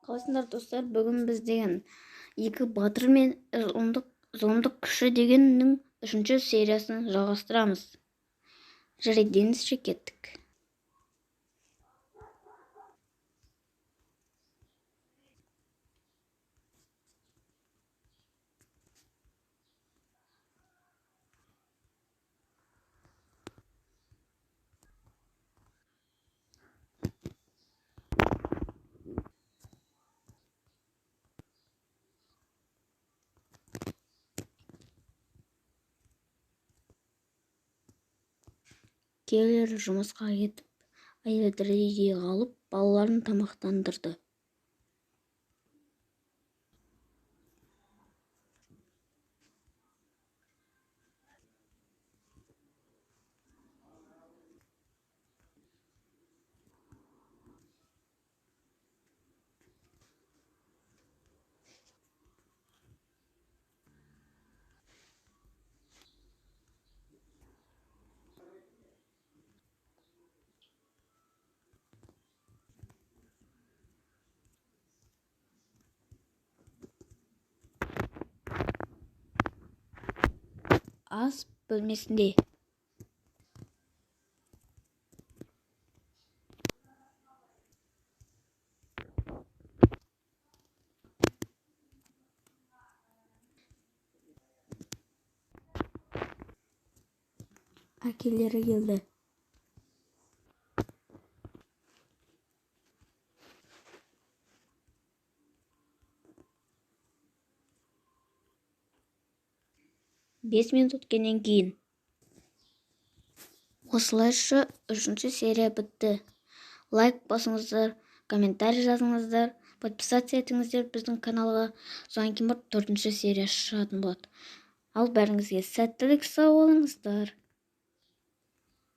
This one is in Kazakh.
Қалайсыңдар, достар? Бүгін біз деген «Екі батыр мен зұлымдық күші» дегеннің үшінші сериясын жалғастырамыз. Жарайды, ендеше кеттік. Күйеулері жұмысқа кетіп, әйелдері үйде қалып, балаларын тамақтандырды. Ас бөлмесінде. Әкелері келді. 5 минут өткеннен кейін. Осылайша үшінші серия бітті. Лайк басыңыздар, комментарий жазыңыздар, подписаться етіңіздер біздің каналға. Содан кейін барып төртінші серия шығатын болады. Ал бәріңізге сәттілік, сау болыңыздар!